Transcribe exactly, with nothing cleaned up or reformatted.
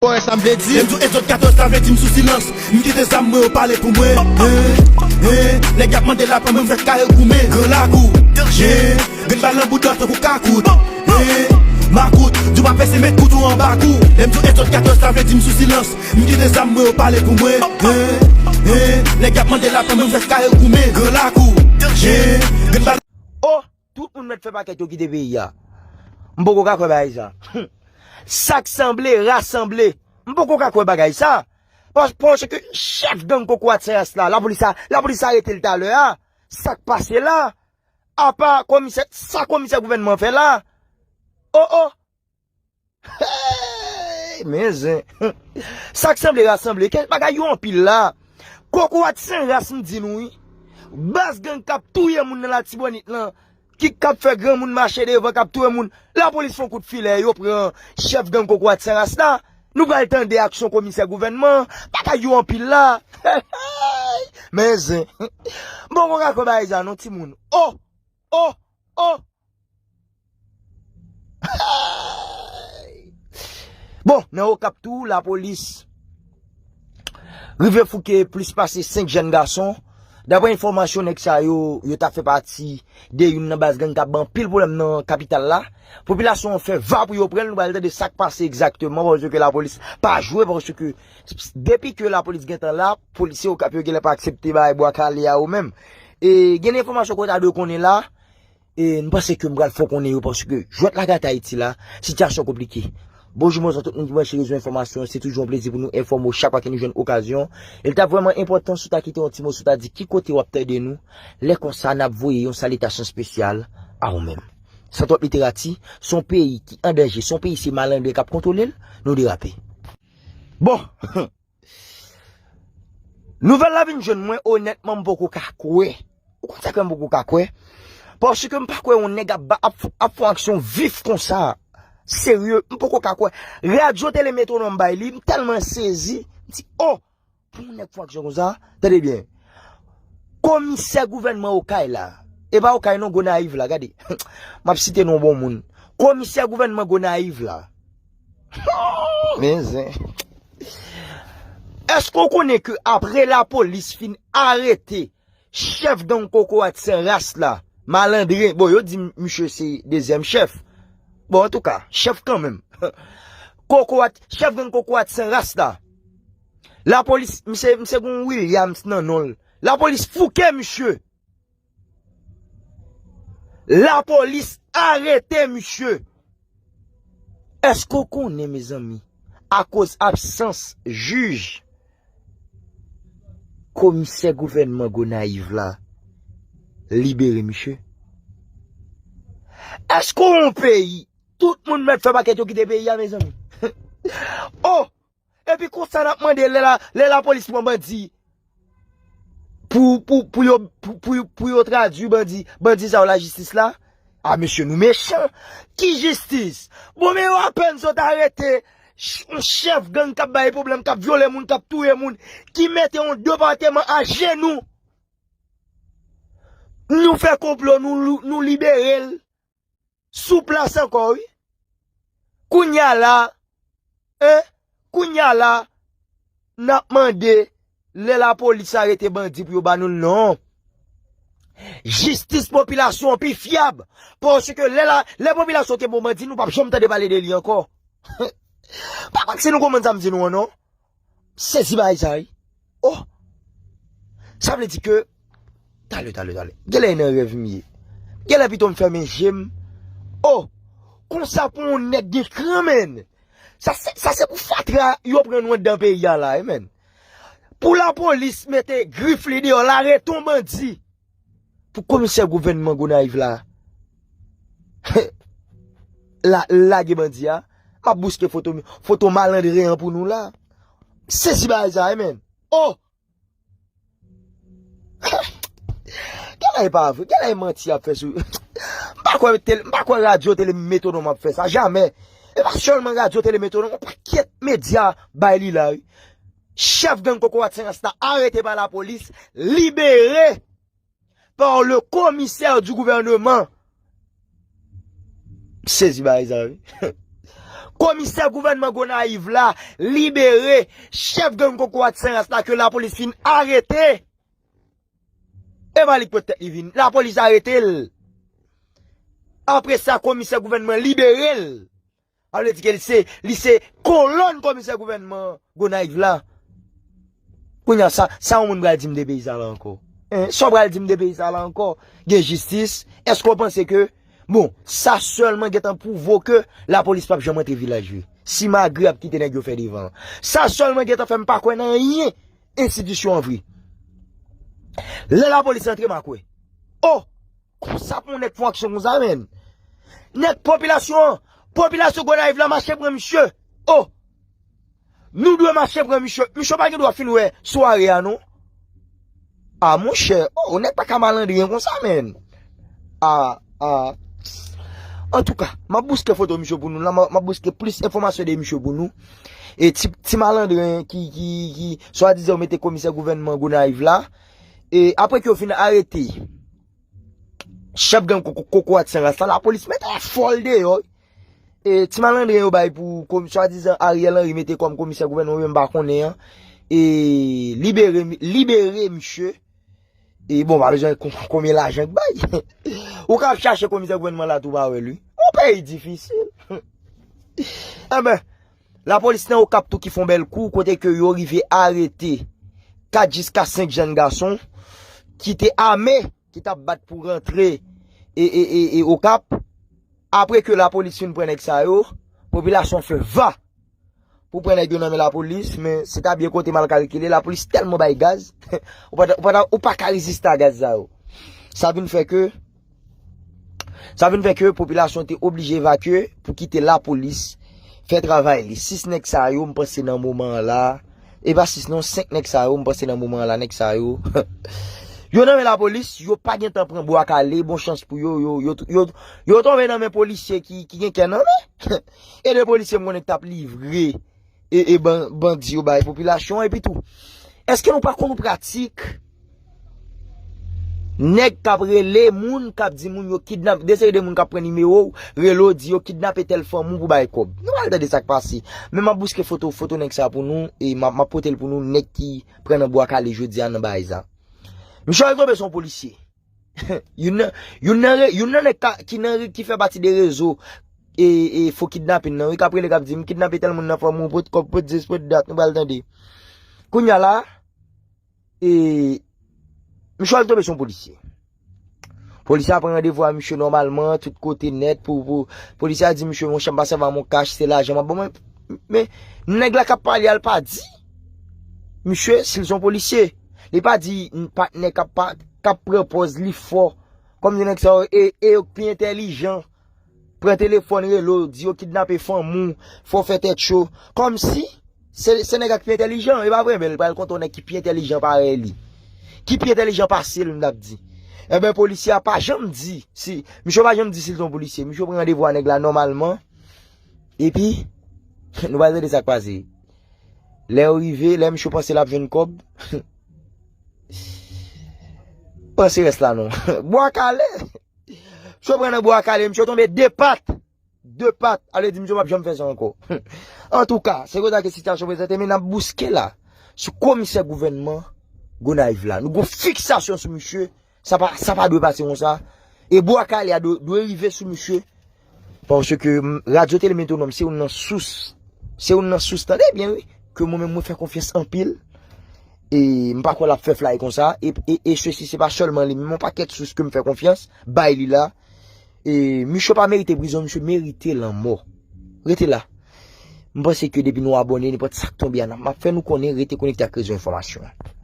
Wè sa m vle di. Lè m di w Egzòd katòz, sa vle di m sou silans. M kite zam mwen yo pale pou mwen. Hein, hein. Nèg y ap mande lapan, mwen m fè kare goumen. Gran lakou. Hein. Grenn bal nan bouda tankou kakout. Hein. Makout, di w pa pèse met kout ou anba kou. Lè m di w Egzòd katòz, sa vle di m sou silans. M kite zam mwen yo pale pou mwen. Hein, hein. Nèg y ap mande lapan, mwen m fè kare goumen. Gran lakou. Hein. Grenn bal. Oh, tout moun mèt fè pakèt yo kite peyi a. M poko ka kwè bagay sa. Sa k sanble, rasanble. M poko ka kwè bagay sa. Pas-, paske chèf gang kokorat san ras la, lapolis a, lapolis arete l talè a. Sa k pase la? Apa komisè, sa komisè gouvènman fè la? Oh, oh. Hey, men zen. Sa k sanble rasanble. Kèk bagay yo anpil la. Kokorat san ras m di nou wi. Baz gang k ap touye moun nan Latibonit lan. Ki k ap fè granmoun mache devan, k ap touye moun. Lapolis fè yon kout filè, yo pran chèf gang kokorat san ras la. Nou pral tande aksyon komisè gouvènman. Bagay yo anpil la. Men zen. M poko ka kwè bagay sa non timoun. Oh! Oh! Oh! Bon, nan Okap tou, lapolis rive fouke plis pase senk jèn gason. Daprè enfòmasyon, nèg sa yo, yo ta fè pati de youn nan baz gang k ap ban anpil pwoblèm nan kapital la. Popilasyon an fè va pou yo pran l, nou pral tande sa k pase egzakteman, paske lapolis pa jwe, paske depi ke lapolis gentan la, polisye Okap yo genlè pa aksepte bay bwa kale a yo menm. E gen enfòmasyon ke w ta dwe konnen la, E m panse ke m pral fè w konnen yo paske jwèt la gate Ayiti la, sitiyasyon konplike. Bonjou, bonswa tout moun ki branche rezo enfòmasyon. Se toujou yon plezi pou nou enfòme w chak fwa ke nou jwenn okazyon. E l t ap vrèman enpòtan si w ta kite yon ti mo, si w ta di ki kote w ap tande nou. Lè konsa, n ap voye yon salitasyon espesyal a ou menm. San twòp literati, se yon peyi ki an danje, se yon peyi se malandren k ap kontwole l, nou derape. Bon, nouvèl la vin jwenn mwen, onètman, m poko ka kwè. Ou konn sa k fè m poko ka kwè? Paske m pa kwè yon nèg ap, ba- ap, ap fè yon aksyon vif konsa. Serye, m poko ka kwè. Radyo Tele Metwonòm bay li, m tèlman sezi. M di, oh, pou yon nèg fè yon aksyon konsa, tande byen. Komisè gouvènman Okay la. E pa Okay non, Gonayiv la, gade. M ap site non bon moun. Komisè gouvènman Gonayiv la. Men zen. Èske w konnen ke apre lapolis fin arete chèf gang kokorat san ras la, malandren, bon, yo di misye se dezyèm chèf. Bon, antouka, chèf kanmenm. Kokorat, chèf gang kokorat san ras la. Lapolis, misye, misye gon Williams nan non l. Lapolis fouke misye. Lapolis arete misye. Èske w konnen, mezanmi, akoz absans jij, komisè gouvènman Gonayiv la libere misye? Èske w yon peyi, tout moun mèt fè pakèt yo kite peyi a, mezanmi? Oh! Epi konsa n ap mande lè la, lè lapolis pran bandi pou, pou, pou yo, pou, pou, pou yo tradui bandi, bandi sa yo lajistis la. A mesye, nou mechan. Ki jistis? Bon, men yo apèn sot arete ch- yon chèf gang k ap bay pwoblèm, k ap vyole moun, k ap touye moun, ki mete yon depatman ajenou. Nou fè konplo, nou, nou libere l. Sou plas ankò, wi. Kounye a la, en, kounye a la, n ap mande lè lapolis arete bandi pou yo ba nou l, non. Jistis popilasyon an pi fyab. Paske lè la, lè popilasyon te bon bandi, nou p ap janm tande pale de li ankò. Pa kwè ke se nou konprann sa m di nou an, non. Sezi bagay sa, wi. Oh! Sa vle di ke, talè, talè, talè. Genlè e nan rèv m ye. Genlè pito m fèmen je m. Oh! Konsa pou yon nèg gen kran, menn. Sa se, sa se pou fatra yo pran nou anndan peyi a la, wi, menn. Pou lapolis mete grif li deyò, l arete yon bandi. Pou komisè gouvènman Gonayiv la, la, lage bandi a, m ap bouske foto, foto malandren an pou nou la. Sezi bagay sa, wi, menn. Oh! Genlè e pa vre, genlè e manti y ap fè sou. M pa kwè tele, m pa kwè radyo tele Metwonòm ap fè sa, jamè. E pa sèlman radyo tele Metwonòm, yon pakèt medya bay li la, wi. Chèf gang kokorat san ras la arete pa lapolis, libere par le commissaire du gouvernement. Sezi bagay sa, wi. Komisè gouvènman Gonayiv la libere chèf gang Kokorat San Ras la ke lapolis fin arete. E pa li k pot tèt li vini. Lapolis arete l. Apre sa, komisè gouvènman libere l. Sa vle di ke li se, li se kolòn komisè gouvènman Gonayiv la. Kounye a, sa, sa yon moun pral di m de peyi sa la ankò? Hein? Sa w pral di m de peyi sa la ankò? Gen jistis? Èske w panse ke, bon, sa sèlman gentan pwouve w ke lapolis p ap janm antre Vilaj Vè? Simagri ap kite nèg yo fè devan. Sa sèlman gentan fè m pa kwè nan anyen enstitisyon an vre. Lè lapolis antre, m a kwè. Oh! Konsa pou nèg fè yon aksyon konsa, menn. Nèg popilasyon an, popilasyon Gonayiv la mache pran misye. Oh! Nou dwe mache pran misye. Misye pa gen dwa fin wè sware a, non. A, monchè, oh, nèg pa ka malandren konsa, menn. A, a. Antouka, m ap bouske foto misye pou nou la, m ap, m ap bouske plis enfòmasyon de misye pou nou. E ti, ti malandren ki, ki, ki swadizan yo mete komisè gouvènman Gonayiv la. E apre ke yo fin arete chèf gang Ko-, Ko-, Kokorat San Ras la, lapolis mete fò l deyò. E ti malandren yo bay pou komi-, swadizan Ariel Henry mete kòm komisè gouvènman, mwen m pa konnen an. E libere, libere misye. E bon, pa bezwen kon-, konbyen lajan k bay. Ou ka ap chache komisè gouvènman la tou pa wè l wi. Yon peyi difisil. Enben, lapolis nan Okap tou ki fè yon bèl kou kote ke yo rive arete kat jiska senk jèn gason ki te ame, ki t ap bat pou rantre e, e, e, e Okap. Apre ke lapolis fin pran nèg sa yo, popilasyon fè va pou pran nèg yo nan men lapolis, men se ta byen konte mal kalkile, lapolis tèlman bay gaz, ou pa, ou pa, ou pa ka reziste a gaz sa yo. Sa vin fè ke, sa vin fè ke popilasyon te oblije evakye pou kite lapolis fè travay li. Sis nèg sa yo, m panse nan moman an la, e pa sis non, senk nèg sa yo, m panse nan moman an la, nèg sa yo, yo nan men lapolis, yo pa gentan pran Bwa Kale, bon chans pou yo, yo, yo, yo, yo tonbe nan men polisye ki, ki gen kè nan men. E de polisye m konnen k t ap livre e, e ban-, bandi yo bay popilasyon an. Epi tou, èske nou pa konn yon pratik nèg k ap rele moun, k ap di moun yo kidnap, de seri de moun k ap pran nimewo w, rele w, di yo kidnape tèl fanmi w pou bay kòb? Nou pral tande sa k pase. Men m ap bouske foto, foto nèg sa pou nou, e m ap, m ap pote l pou nou, nèg ki pran nan Bwa Kale jodi a nan bagay sa. Misye al tonbe sou yon polisye. Youn nan, youn nan re-, youn nan nèg ka, ki nan re-, ki fè pati de rezo e, e fo kidnapin nan, wi, k ap rele, k ap di, "M kidnape tèl moun nan fanmi w, pot kòb, pot zis, pot dat," nou pral tande. Kounye a la, e, misye al tonbe sou yon polisye. Polisye a pran randevou a misye nòmalman, tout kote nèt, pou, pou, polisye a di misye, "Monchè, m pa sèvi a mon kach, se lajan m ap ba w." Men, men, nèg la k ap pale a, l pa di misye si l se yon polisye. Li pa di patnè k ap pa, k ap pran pòz li fò. Kòm di nèg sa yo, e, e yo k pi entèlijan. Pran telefòn, rele w, di yo kidnape fanmi w, fò w fè tèt cho. Kòmsi se, se nèg la k pi entèlijan, e pa vre, men l pral kontre yon nèg ki pi entèlijan parèy li. Ki pi entèlijan pase l, m t ap di. Enben, polisye a pa janm di, si, misye pa janm di si l se yon polisye. Misye pran randevou a nèg la nòmalman. Epi, nou pral tande sa k pase. Lè yo rive, lè misye panse l ap jwenn kòb, panse rès la non. Bwa Kale! Misye pran nan Bwa Kale, misye tonbe de pat. De pat. Sa vle di misye p ap janm fè sa ankò. Antouka, se konsa ke sitiyasyon prezante, men n ap bouske la sou komisè gouvènman Gonayiv la. Nou gon fiksasyon sou misye. Sa pa, sa pa dwe pase konsa. E Bwa Kale a dwe, dwe rive sou misye. Paske, mm, Radyo Tele Metwonòm se youn nan sous. Se youn nan sous, tande byen, wi. Ke mwen menm, mwen fè konfyans anpil. E m pa kwè l ap fè flay konsa. E, e, e sesi, se pa sèlman li, men yon pakèt sous ke m fè konfyans, bay li la. E misye pa merite prizon, misye merite lanmò. Rete la. M panse ke depi nou abòne, nenpòt sa k tonbe a, n ap, m ap fè nou konnen, rete konekte ak rezo enfòmasyon an.